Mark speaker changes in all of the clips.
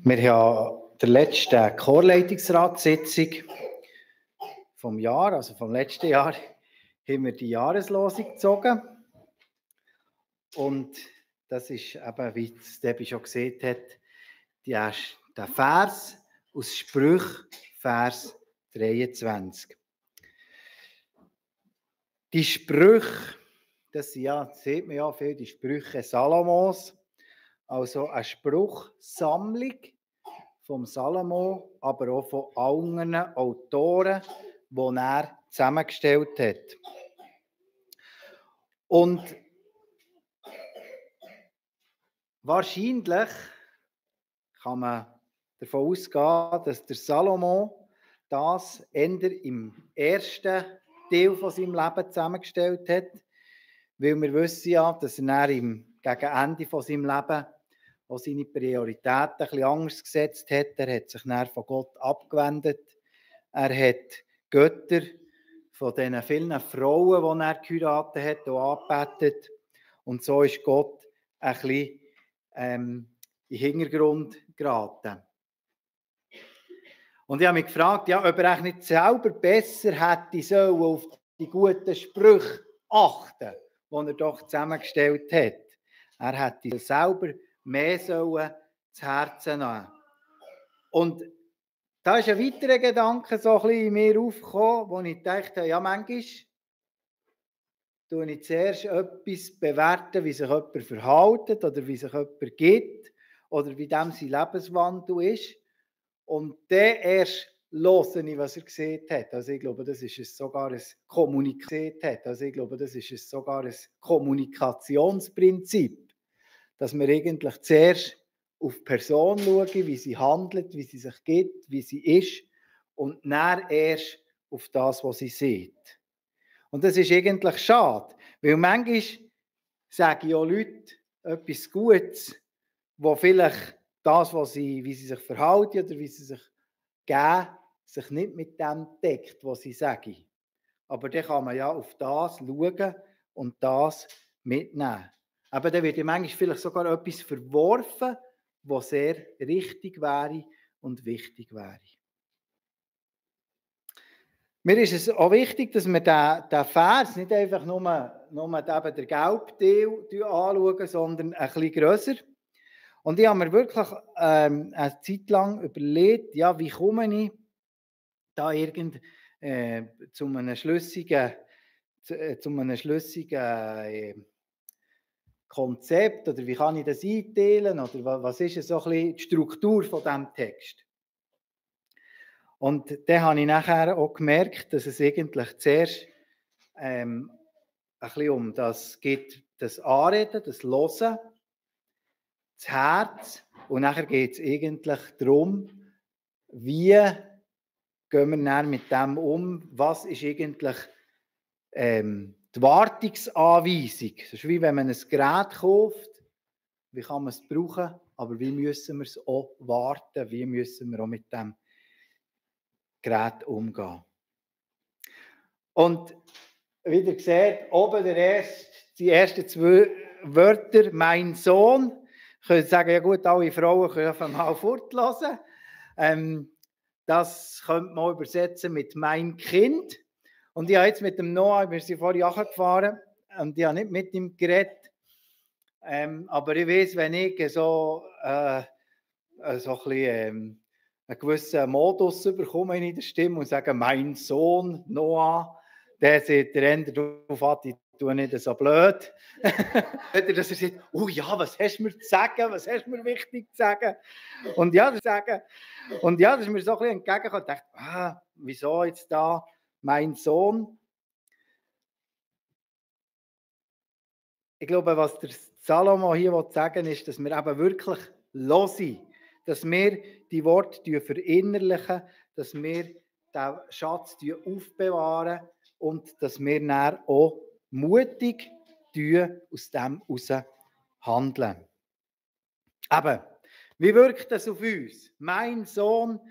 Speaker 1: Wir haben der letzten Chorleitungsratssitzung vom Jahr, also vom letzten Jahr, haben wir die Jahreslosung gezogen. Und das ist eben, wie es Debbie schon gesehen hat, der Vers aus Sprüche, Vers 23. Die Sprüche, das sind ja, das sieht man ja viel, die Sprüche Salomos, also eine Spruchsammlung vom Salomo, aber auch von anderen Autoren, die er zusammengestellt hat. Und wahrscheinlich kann man davon ausgehen, dass der Salomo das eher im ersten Teil von seinem Leben zusammengestellt hat, weil wir wissen ja, dass er gegen Ende von seinem Leben auch seine Prioritäten ein bisschen anders gesetzt hat. Er hat sich dann von Gott abgewendet. Er hat Götter von diesen vielen Frauen, die er geheiratet hat, auch angebetet. Und so ist Gott ein bisschen in den Hintergrund geraten. Und ich habe mich gefragt, ja, ob er eigentlich nicht selber besser hätte sollen auf die guten Sprüche achten, die er doch zusammengestellt hat. Er hätte selber mehr sollen zu Herzen nehmen. Und da ist ein weiterer Gedanke so ein bisschen in mir aufgekommen, wo ich dachte, ja, manchmal tue ich zuerst etwas bewerten, wie sich jemand verhält oder wie sich jemand gibt oder wie dem sein Lebenswandel ist. Und dann erst höre ich, was er gesehen hat. Also ich glaube, das ist sogar ein Kommunikationsprinzip, dass wir eigentlich zuerst auf die Person schauen, wie sie handelt, wie sie sich gibt, wie sie ist und dann erst auf das, was sie sieht. Und das ist eigentlich schade, weil manchmal sagen ja Leute etwas Gutes, wo vielleicht das, wie sie sich verhalten oder wie sie sich geben, sich nicht mit dem deckt, was sie sagen. Aber dann kann man ja auf das schauen und das mitnehmen. Aber dann wird ja manchmal vielleicht sogar etwas verworfen, was sehr richtig wäre und wichtig wäre. Mir ist es auch wichtig, dass wir den Vers nicht einfach nur eben den Gelbteil anschauen, sondern ein bisschen grösser. Und ich habe mir wirklich eine Zeit lang überlegt, ja, wie komme ich da zu einem schlüssigen Konzept, oder wie kann ich das einteilen, oder was ist so ein bisschen die Struktur von diesem Text. Und dann habe ich nachher auch gemerkt, dass es eigentlich zuerst ein bisschen um das geht, das Anreden, das Hören, das Herz, und nachher geht es eigentlich darum, wie gehen wir dann mit dem um, was ist eigentlich die Wartungsanweisung. Das ist wie wenn man ein Gerät kauft, wie kann man es brauchen, aber wie müssen wir es auch warten, wie müssen wir auch mit dem Gerät umgehen. Und wie ihr seht, oben die ersten 2 Wörter, mein Sohn, können sagen, ja gut, alle Frauen können einfach mal fortlassen. Das könnte man übersetzen mit mein Kind. Und ich habe jetzt mit dem Noah, wir sind vorhin gefahren und ich habe nicht mit ihm geredet. Aber ich weiß, wenn ich so ein bisschen einen gewissen Modus bekomme in der Stimme und sage, mein Sohn Noah, der sieht der Ende darauf an, ich tue nicht so blöd. Dass er sagt, oh ja, was hast du mir zu sagen, was hast du mir wichtig zu sagen? Und ja, das ist mir so ein bisschen entgegengekommen. Ich dachte, wieso jetzt da mein Sohn? Ich glaube, was der Salomo hier sagen will, ist, dass wir eben wirklich hören, dass wir die Worte verinnerlichen, dass wir den Schatz aufbewahren und dass wir dann auch mutig aus dem heraus handeln. Eben, wie wirkt das auf uns? Mein Sohn,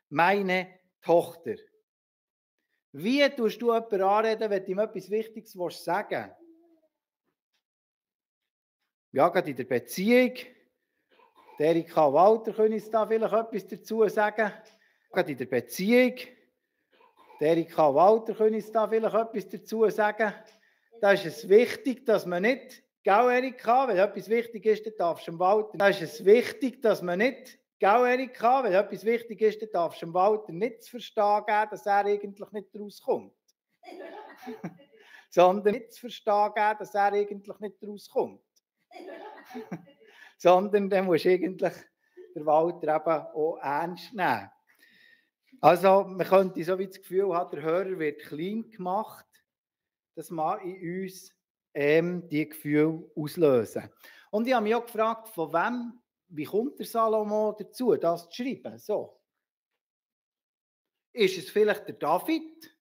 Speaker 1: meine Tochter. Wie tust du jemanden anreden, wenn du ihm etwas Wichtiges sagen willst? Ja, gerade in der Beziehung. Erika Walter können uns da vielleicht etwas dazu sagen. Gerade in der Beziehung. Erika Walter können uns da vielleicht etwas dazu sagen. Da ist es wichtig, dass man nicht, gell Erika, wenn etwas wichtig ist, dann darfst du dem Walter. Da ist es wichtig, dass man nicht, gell Erika, wenn etwas wichtig ist, dann darfst du dem Walter nicht zu verstehen geben, dass er eigentlich nicht rauskommt. Sondern nicht zu verstehen geben, dass er eigentlich nicht rauskommt. Sondern dann musst du eigentlich den Walter eben auch ernst nehmen. Also, man könnte so wie das Gefühl haben, der Hörer wird klein gemacht, dass man in uns die Gefühle auslösen. Und ich habe mich auch gefragt, von wem, wie kommt der Salomo dazu, das zu schreiben? So. Ist es vielleicht der David?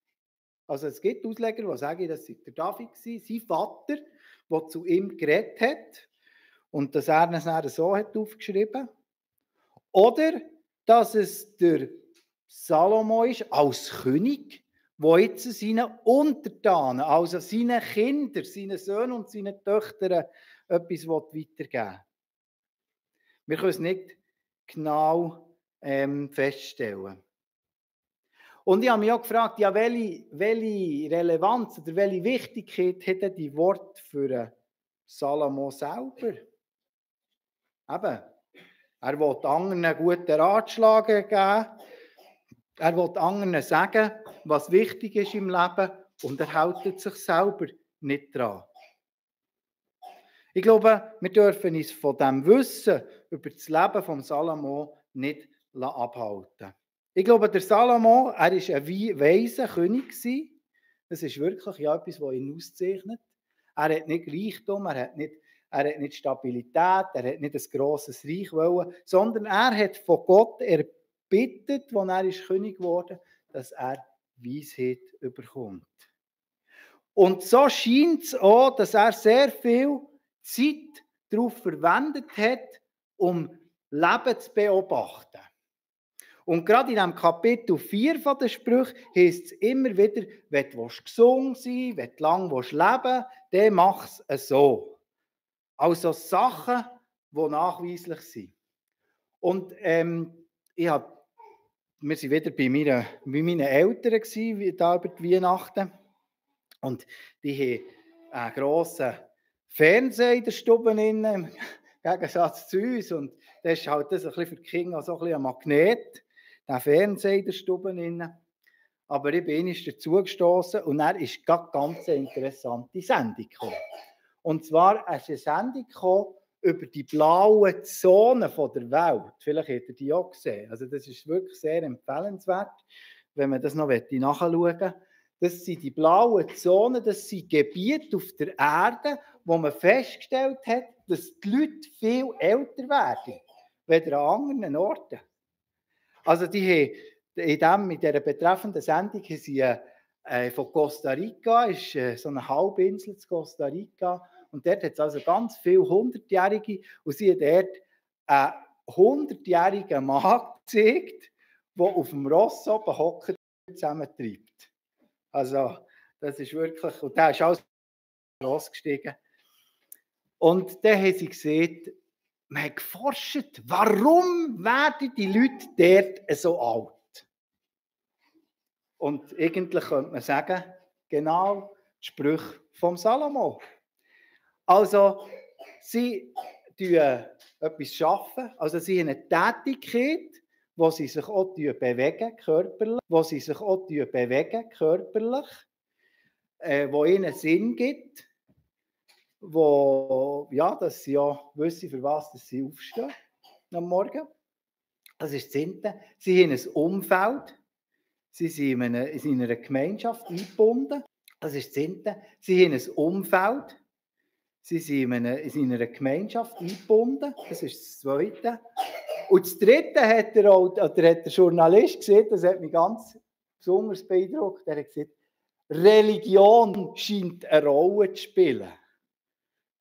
Speaker 1: Also es gibt Ausleger, die sagen, das war der David, sein Vater, der zu ihm geredet hat und dass er es dann so hat aufgeschrieben. Oder dass es der Salomo ist als König, der jetzt seinen Untertanen, also seinen Kindern, seinen Söhnen und seinen Töchtern etwas weitergeben will. Wir können es nicht genau feststellen. Und ich habe mich auch gefragt, ja, welche Relevanz oder welche Wichtigkeit hätten die Worte für Salomo selber? Eben, er will anderen gute Ratschläge geben. Er will anderen sagen, was wichtig ist im Leben und er hält sich selber nicht dran. Ich glaube, wir dürfen uns von dem Wissen über das Leben von Salomo nicht abhalten. Ich glaube, der Salomo, er war ein weiser König. Das ist wirklich etwas, was ihn auszeichnet. Er hat nicht Reichtum, er hat nicht Stabilität, er hat nicht ein grosses Reich wollen, sondern er hat von Gott erbittet, als er ist König geworden, dass er Weisheit bekommt. Und so scheint es auch, dass er sehr viel Zeit darauf verwendet hat, um Leben zu beobachten. Und gerade in diesem Kapitel 4 von den Sprüchen heisst es immer wieder, wenn du gesund sein willst, wenn du lange leben willst, dann mach es so. Also Sachen, die nachweislich sind. Und wir waren wieder bei meinen Eltern gewesen, da über die Weihnachten. Und die haben einen grossen Fernseher in der Stube im Gegensatz zu uns. Und das ist halt das ein bisschen für die Kinder so ein bisschen ein Magnet, der Fernseher in der Stube. Aber ich bin dazu gestoßen und dann ist eine ganz interessante Sendung gekommen. Und zwar ist eine Sendung gekommen über die blauen Zonen der Welt. Vielleicht habt ihr die auch gesehen. Also das ist wirklich sehr empfehlenswert, wenn man das noch nachschauen möchte. Das sind die blauen Zonen, das sind Gebiete auf der Erde, wo man festgestellt hat, dass die Leute viel älter werden, als an anderen Orten. Also die haben in dieser betreffenden Sendung sie von Costa Rica, ist so eine Halbinsel zu Costa Rica, und dort hat es also ganz viele Hundertjährige, und sie hat dort einen 100-jährigen Mann gezeigt, der auf dem Ross oben hockt und zusammentreibt. Also, das ist wirklich, und der ist alles rausgestiegen. Und dann haben sie gesehen, man hat geforscht, warum werden die Leute dort so alt? Und eigentlich könnte man sagen, genau die Sprüche vom Salomo. Also, sie tun etwas schaffen, also sie haben eine Tätigkeit, wo sie sich auch bewegen, körperlich, wo ihnen Sinn gibt, wo, ja, dass sie ja wissen, für was sie aufstehen am Morgen. Das ist das Eine. Sie haben ein Umfeld, sie sind in einer Gemeinschaft eingebunden. Das ist das Eine. Sie haben ein Umfeld, sie sind in einer Gemeinschaft eingebunden. Das ist das Zweite. Und das Dritte hat der Journalist gesehen, das hat mich ganz besonders beeindruckt. Er hat gesagt, Religion scheint eine Rolle zu spielen.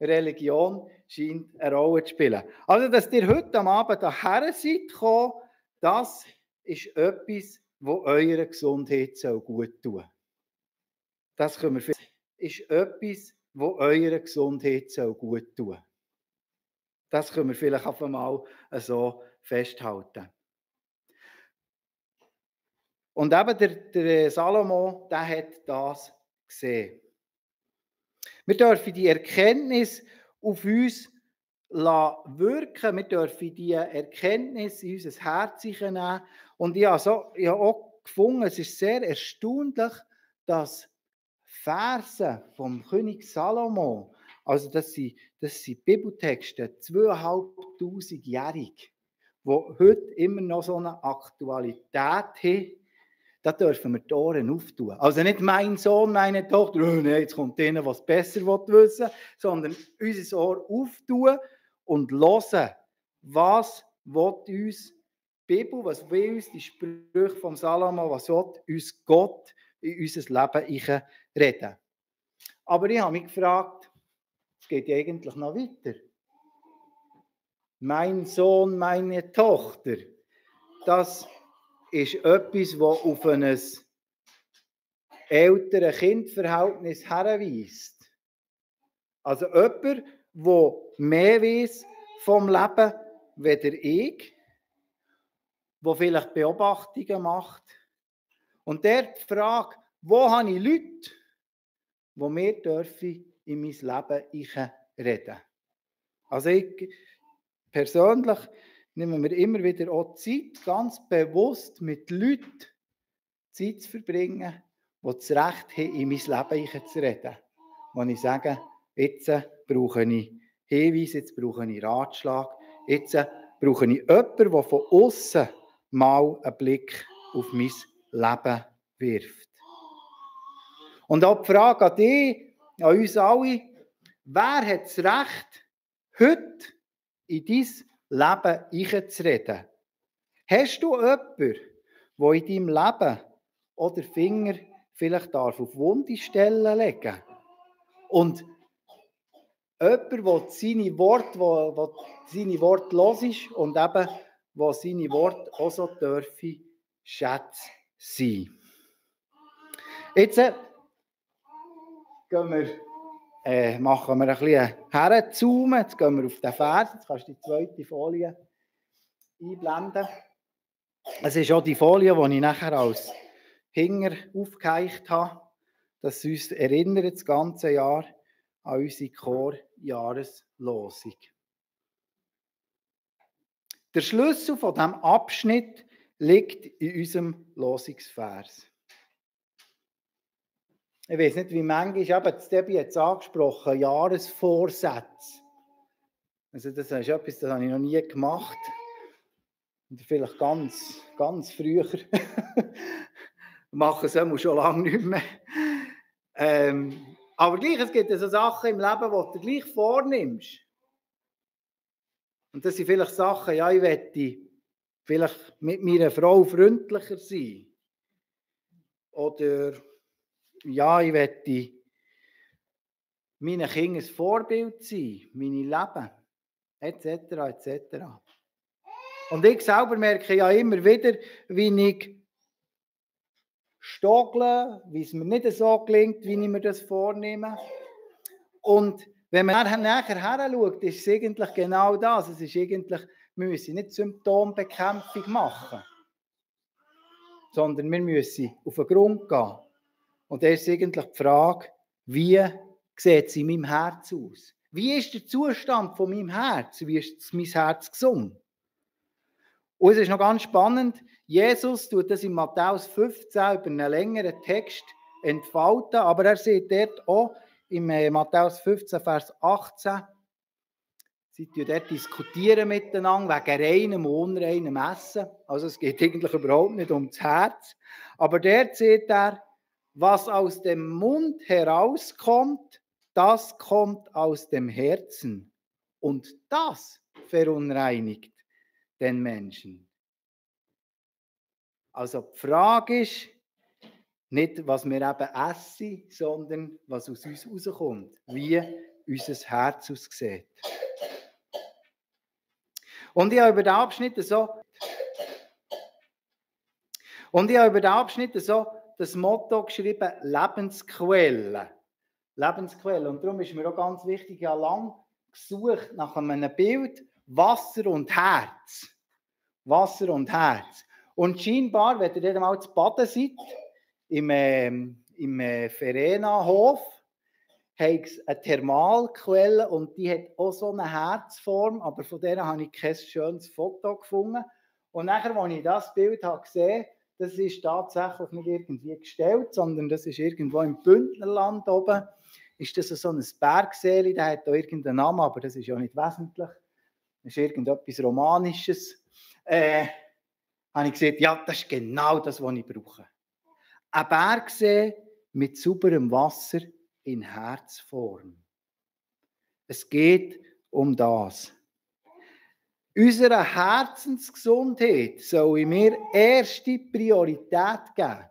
Speaker 1: Religion scheint eine Rolle zu spielen. Also, dass ihr heute am Abend hierher seid gekommen, das ist etwas, was eurer Gesundheit gut tun soll. Das können wir ist etwas, was eurer Gesundheit gut tun soll. Das können wir vielleicht auf einmal so festhalten. Und eben der Salomo, der hat das gesehen. Wir dürfen die Erkenntnis auf uns wirken. Wir dürfen die Erkenntnis in unser Herz nehmen. Und ich habe auch gefunden, es ist sehr erstaunlich, dass Verse vom König Salomo, also das sind Bibeltexte, 2500-jährig, die heute immer noch so eine Aktualität haben, da dürfen wir die Ohren auftun. Also nicht mein Sohn, meine Tochter, oh nein, jetzt kommt denen, was besser wissen will, sondern unser Ohr auftun und hören, was will uns die Bibel, was will uns die Sprüche vom Salomo, was will uns Gott in unser Leben reden. Aber ich habe mich gefragt, es geht ja eigentlich noch weiter. Mein Sohn, meine Tochter, das ist etwas, das auf ein Eltern-Kind-Verhältnis herweist. Also jemand, der mehr weiss vom Leben, weder ich, der vielleicht Beobachtungen macht. Und der die Frage, wo habe ich Leute, die mir dürfen in mein Leben reden. Also ich persönlich nehme mir immer wieder auch Zeit, ganz bewusst mit Leuten Zeit zu verbringen, die das Recht haben, in mein Leben zu reden. Wo ich sage, jetzt brauche ich Hinweise, jetzt brauche ich Ratschlag, jetzt brauche ich jemanden, der von außen mal einen Blick auf mein Leben wirft. Und auch die Frage an dich, an uns alle, wer hat das Recht, heute in dein Leben hineinzureden? Hast du jemanden, der in deinem Leben auch den Finger vielleicht auf wunde Stellen legen darf? Und jemand, der seine Worte los ist und eben, wo seine Worte auch so dürfen Schätze sein. Jetzt machen wir ein bisschen herzoomen. Jetzt gehen wir auf den Vers. Jetzt kannst du die zweite Folie einblenden. Es ist auch die Folie, die ich nachher als Hinger aufgehängt habe, dass sie uns erinnert, das ganze Jahr an unsere Chorjahreslosung. Der Schlüssel von diesem Abschnitt liegt in unserem Losungsvers. Ich weiß nicht, wie manchmal, aber Debbie hat es angesprochen, Jahresvorsätze. Also das ist etwas, das habe ich noch nie gemacht. Und vielleicht ganz, ganz früher. Machen es auch schon lange nicht mehr. Aber gleich, es gibt so Sachen im Leben, die du gleich vornimmst. Und das sind vielleicht Sachen, ja, ich möchte vielleicht mit meiner Frau freundlicher sein. Oder ja, ich möchte meinen Kindern ein Vorbild sein, meine Leben, etc., etc. Und ich selber merke ja immer wieder, wie ich stoggle, wie es mir nicht so gelingt, wie ich mir das vornehme. Und wenn man nachher heranschaut, ist es eigentlich genau das. Es ist eigentlich, wir müssen nicht Symptombekämpfung machen, sondern wir müssen auf den Grund gehen. Und da ist eigentlich die Frage, wie sieht es in meinem Herz aus? Wie ist der Zustand von meinem Herz? Wie ist mein Herz gesund? Und es ist noch ganz spannend, Jesus tut das in Matthäus 15 über einen längeren Text entfalten, aber er sieht dort auch in Matthäus 15, Vers 18, sie dort diskutieren miteinander wegen reinem und unreinem Essen. Also es geht eigentlich überhaupt nicht ums Herz. Aber dort sieht er, was aus dem Mund herauskommt, das kommt aus dem Herzen. Und das verunreinigt den Menschen. Also die Frage ist nicht, was wir eben essen, sondern was aus uns rauskommt, wie unser Herz aussieht. Und ich habe über den Abschnitt so das Motto geschrieben, Lebensquelle. Lebensquelle. Und darum ist mir auch ganz wichtig, ich habe lange gesucht nach einem Bild Wasser und Herz. Wasser und Herz. Und scheinbar, wenn ihr dann mal zu baden seid, im Verena-Hof, hat es eine Thermalquelle und die hat auch so eine Herzform, aber von der habe ich kein schönes Foto gefunden. Und nachher, als ich das Bild habe gesehen, das ist tatsächlich nicht irgendwie gestellt, sondern das ist irgendwo im Bündnerland oben. Ist das so ein Bergsee, der hat da irgendeinen Namen, aber das ist ja nicht wesentlich. Das ist irgendetwas Romanisches. Habe ich gesagt, ja, das ist genau das, was ich brauche. Ein Bergsee mit sauberem Wasser in Herzform. Es geht um das. Unserer Herzensgesundheit soll mir erste Priorität geben.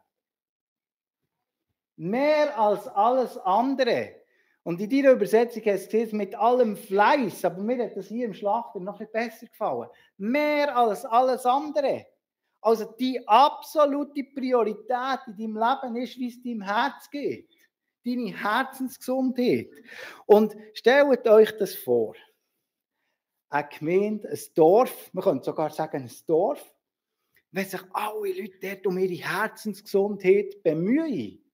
Speaker 1: Mehr als alles andere. Und in deiner Übersetzung heißt es mit allem Fleiß, aber mir hat das hier im Schlachter noch ein bisschen besser gefallen. Mehr als alles andere. Also die absolute Priorität in deinem Leben ist, wie es deinem Herz geht. Deine Herzensgesundheit. Und stellt euch das vor. Eine Gemeinde, ein Dorf, man könnte sogar sagen ein Dorf, wenn sich alle Leute dort um ihre Herzensgesundheit bemühen.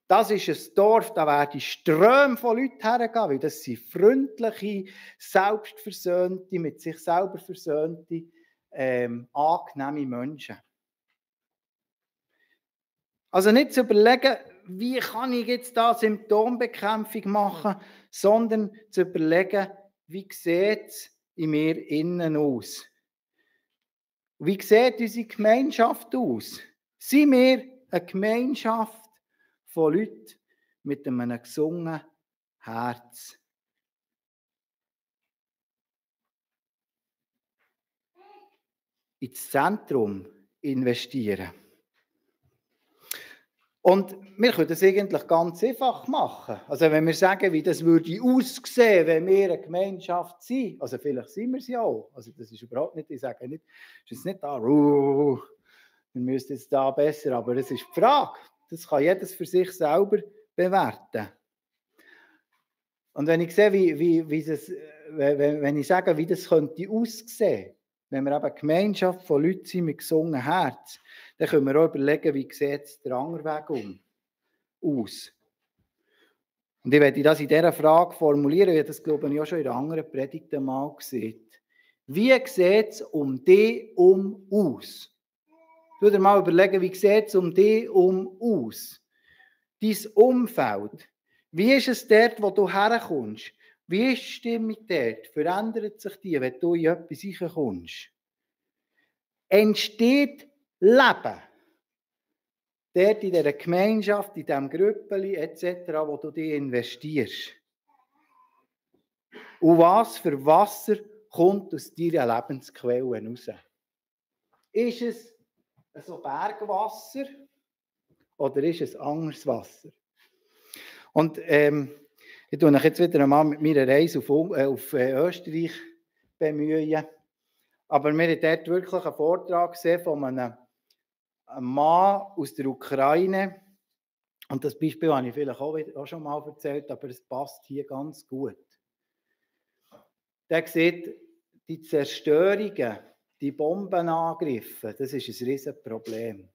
Speaker 1: Das ist ein Dorf, da werden Ströme von Leuten hergehen, weil das sind freundliche, selbstversöhnte, mit sich selber versöhnte, angenehme Menschen. Also nicht zu überlegen, wie kann ich jetzt da Symptombekämpfung machen, sondern zu überlegen, wie sieht es in mir innen aus? Wie sieht unsere Gemeinschaft aus? Sind wir eine Gemeinschaft von Leuten mit einem gesungenen Herz? Ins Zentrum investieren. Und wir können das eigentlich ganz einfach machen. Also wenn wir sagen, wie das würde aussehen, wenn wir eine Gemeinschaft sind, also vielleicht sind wir es ja auch, also das ist überhaupt nicht, ich sage nicht, es ist nicht da, wir müssen jetzt da besser, aber das ist die Frage. Das kann jedes für sich selber bewerten. Und wenn ich sehe, wenn ich sage, wie das könnte aussehen, wenn wir eben eine Gemeinschaft von Leuten sind mit gesungenen Herz, dann können wir auch überlegen, wie sieht der andere Weg aus. Und ich werde das in dieser Frage formulieren, ich habe das, glaube ich, auch schon in anderen Predigten mal gesehen. Wie sieht es um dich aus? Du dir mal überlegen, wie sieht es um dich aus? Dein Umfeld. Wie ist es dort, wo du herkommst? Wie ist die Stimmung dort? Verändert sich die, wenn du in etwas reinkommst? Entsteht Leben? Dort in dieser Gemeinschaft, in diesem Grüppeli etc., wo du dich investierst. Und was für Wasser kommt aus deiner Lebensquelle raus? Ist es so Bergwasser oder ist es anderes Wasser? Und ich tue mich jetzt wieder einmal mit meiner Reise auf Österreich bemühen. Aber wir haben dort wirklich einen Vortrag gesehen von einem Mann aus der Ukraine. Und das Beispiel habe ich vielleicht auch schon mal erzählt, aber es passt hier ganz gut. Der sieht, die Zerstörungen, die Bombenangriffe, das ist ein Riesenproblem.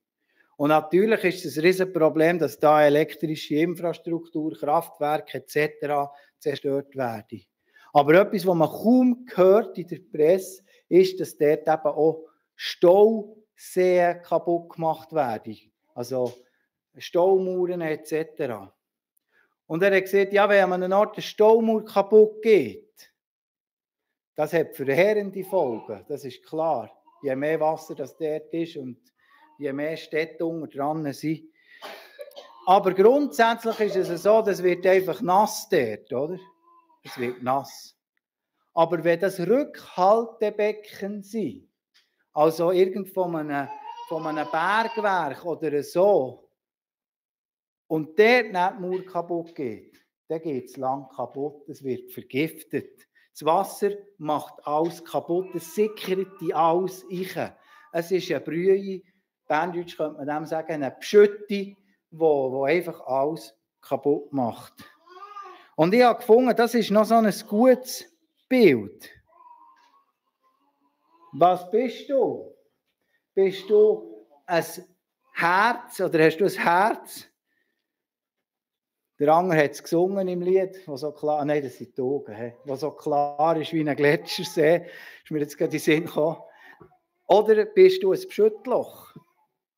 Speaker 1: Und natürlich ist es ein Riesenproblem, dass da elektrische Infrastruktur, Kraftwerke etc. zerstört werden. Aber etwas, was man kaum hört in der Presse, ist, dass dort eben auch Stauseen kaputt gemacht werden. Also Staumauern etc. Und er hat gesagt, ja, wenn an einem Ort eine Staumauer kaputt geht, das hat verheerende Folgen, das ist klar. Je mehr Wasser das dort ist und je mehr Städte unter dran sind. Aber grundsätzlich ist es so, das wird einfach nass dort, oder? Es wird nass. Aber wenn das Rückhaltebecken sind, also irgendwo von einem Bergwerk oder so, und dort nicht die Mauer kaputt geht, dann geht es lang kaputt, es wird vergiftet. Das Wasser macht alles kaputt, es sickert in alles rein. Es ist eine Brühe, Berndeutsch könnte man dem sagen, eine Pschütte, wo einfach alles kaputt macht. Und ich habe gefunden, das ist noch so ein gutes Bild. Was bist du? Bist du ein Herz oder hast du ein Herz? Der andere hat es gesungen im Lied, wo so klar, nein, das sind die Augen, wo so klar ist wie ein Gletschersee. Ist mir jetzt gerade in den Sinn gekommen. Oder bist du ein Pschüttloch?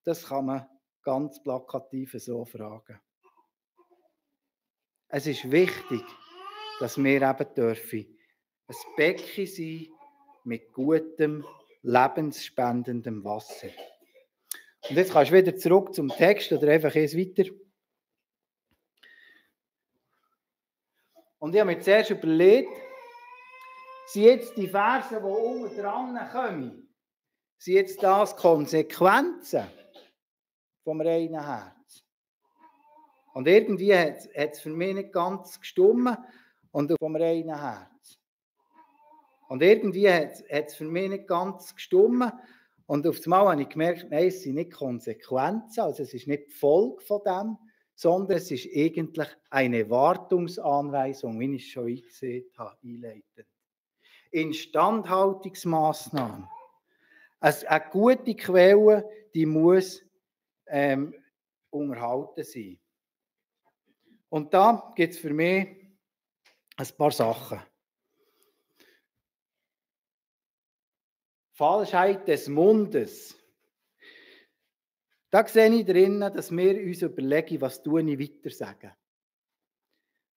Speaker 1: Das kann man ganz plakativ so fragen. Es ist wichtig, dass wir eben dürfen ein Becken sein mit gutem, lebensspendendem Wasser. Und jetzt kannst du wieder zurück zum Text oder einfach eins weiter. Und ich habe mir zuerst überlegt, sind jetzt die Verse, die unten dran kommen, sind jetzt das Konsequenzen vom reinen Herz? Und irgendwie hat es für mich nicht ganz gestimmt und vom reinen Herz. Und irgendwie hat es für mich nicht ganz gestimmt und auf einmal habe ich gemerkt, nein, es sind nicht Konsequenzen, also es ist nicht die Folge von dem, sondern es ist eigentlich eine Wartungsanweisung, wie ich es schon eingesehen habe, einleitend. Instandhaltungsmaßnahmen. Eine gute Quelle, die muss unterhalten sein. Und da gibt es für mich ein paar Sachen. Falschheit des Mundes. Da sehe ich drinnen, dass wir uns überlegen, was tue ich weiter sagen.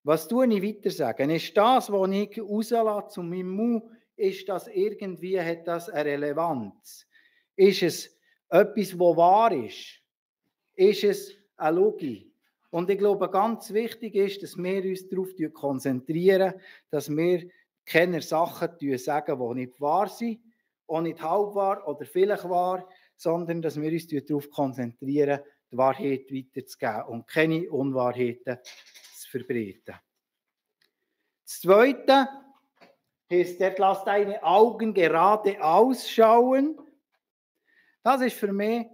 Speaker 1: Was tue ich weiter sagen? Ist das, was ich rauslasse zu meinem Mund, ist das irgendwie, hat das eine Relevanz? Ist es etwas, was wahr ist? Ist es eine Logik? Und ich glaube, ganz wichtig ist, dass wir uns darauf konzentrieren, dass wir keine Sachen sagen, die nicht wahr sind, auch nicht halb wahr oder vielleicht wahr, sondern dass wir uns darauf konzentrieren, die Wahrheit weiterzugeben und keine Unwahrheiten zu verbreiten. Das Zweite heißt, lass deine Augen gerade ausschauen. Das ist für mich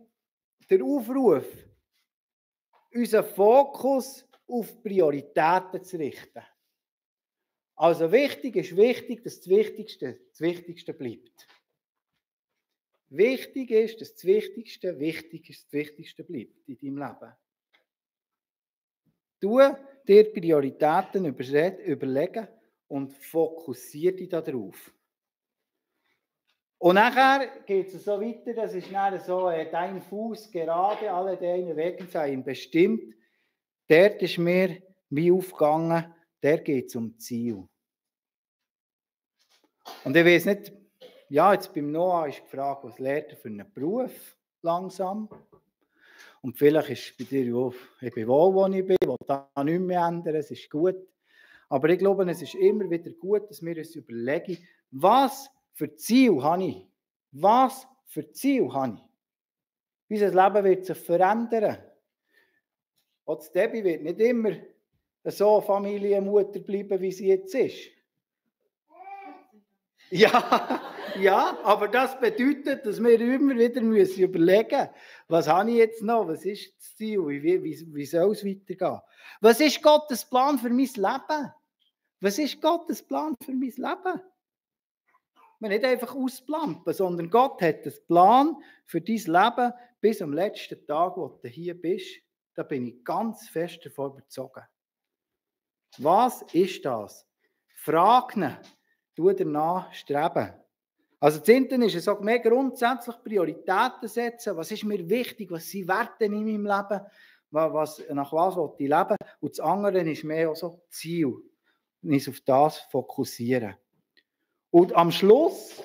Speaker 1: der Aufruf, unseren Fokus auf Prioritäten zu richten. Also wichtig ist wichtig, dass das Wichtigste bleibt. Wichtig ist, dass das Wichtigste bleibt in deinem Leben. Du dir Prioritäten überlegen und fokussiere dich darauf. Und nachher geht es so weiter, das ist nachher so, dein Fuß gerade, alle deine Wege seien bestimmt. Dort ist mir wie aufgegangen, der geht zum Ziel. Und ich weiß nicht, ja, jetzt beim Noah ist gefragt, was lernt er für einen Beruf langsam? Und vielleicht ist es bei dir, ja, ich bin wohl, wo ich bin, ich will da nichts mehr ändern, es ist gut. Aber ich glaube, es ist immer wieder gut, dass wir uns überlegen, was für Ziel habe ich? Was für Ziel habe ich? Unser Leben wird sich verändern. Auch das Debbie wird nicht immer so Familienmutter bleiben, wie sie jetzt ist. Ja, aber das bedeutet, dass wir immer wieder überlegen müssen, was habe ich jetzt noch, was ist das Ziel, wie soll es weitergehen? Was ist Gottes Plan für mein Leben? Was ist Gottes Plan für mein Leben? Wir nicht einfach ausplampen, sondern Gott hat einen Plan für dein Leben bis am letzten Tag, wo du hier bist. Da bin ich ganz fest davon überzeugt. Was ist das? Frag ihn. Tu danach streben. Also das eine ist es auch mehr grundsätzlich Prioritäten setzen. Was ist mir wichtig? Was sind Werte in meinem Leben? Nach was will ich leben? Und das andere ist mehr auch so Ziel. Uns auf das fokussieren. Und am Schluss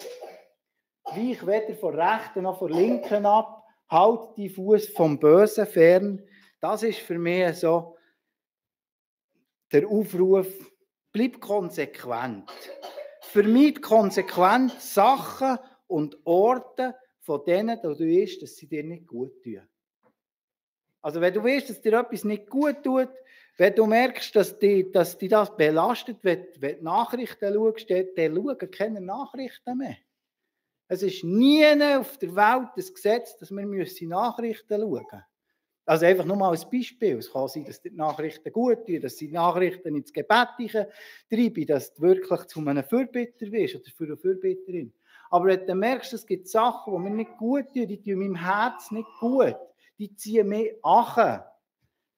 Speaker 1: weich weder von rechten noch von linken ab. Halt die Fuß vom Bösen fern. Das ist für mich so der Aufruf. Bleib konsequent. Vermeid konsequent Sachen und Orte von denen, wo du weißt, dass sie dir nicht gut tun. Also wenn du weißt, dass dir etwas nicht gut tut, wenn du merkst, dass dich das belastet, wenn du Nachrichten schaust, dann schauen keine Nachrichten mehr. Es ist nie auf der Welt das Gesetz, dass wir Nachrichten schauen müssen. Also einfach nur mal als Beispiel. Es kann sein, dass die Nachrichten gut tun, dass die Nachrichten ins Gebet treiben, dass du wirklich zu einem Fürbitter wirst oder für eine Fürbitterin. Aber wenn du merkst, es gibt Sachen, die mir nicht gut tun, die tun meinem Herz nicht gut, die ziehen mich an,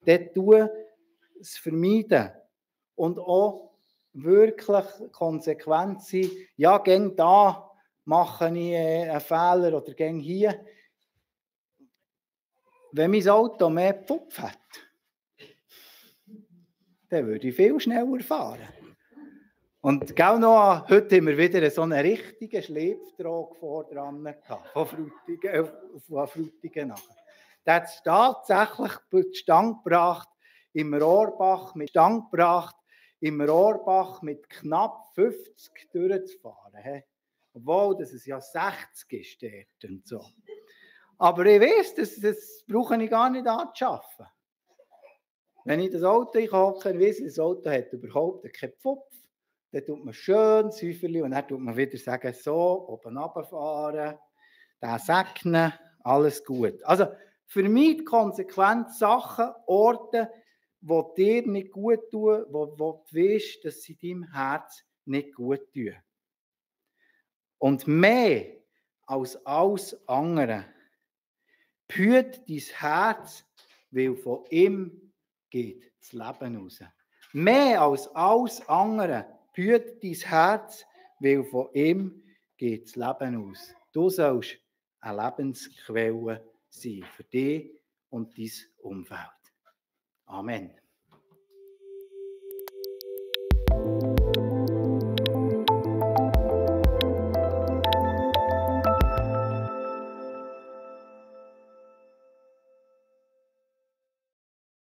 Speaker 1: dann tu es vermeiden. Und auch wirklich konsequent sein. Ja, gäng da mache ich einen Fehler oder gäng hier. Wenn mein Auto mehr Pfupf hat, dann würde ich viel schneller fahren. Und genau noch, heute haben wir wieder so einen richtigen Schlepptrag vor dran gehabt, von Frutigen nachher. Der hat es tatsächlich zustande gebracht, im Rohrbach mit knapp 50 durchzufahren. Obwohl, dass es ja 60 ist dort und so. Aber ich weiss, das brauche ich gar nicht anzuschaffen. Wenn ich das Auto einkaufe, weiss ich, das Auto hat überhaupt keinen Pfupf. Dann tut man schön Säuferli und dann tut man wieder sagen, so, oben runterfahren, den segnen, alles gut. Also, vermeid konsequent Sachen, Orte, die dir nicht gut tun, wo du weißt, dass sie deinem Herz nicht gut tun. Und mehr als alles andere, behüt dein Herz, weil von ihm geht das Leben raus. Mehr als alles andere, behüt dein Herz, weil von ihm geht das Leben aus. Du sollst eine Lebensquelle sein für dich und dein Umfeld. Amen.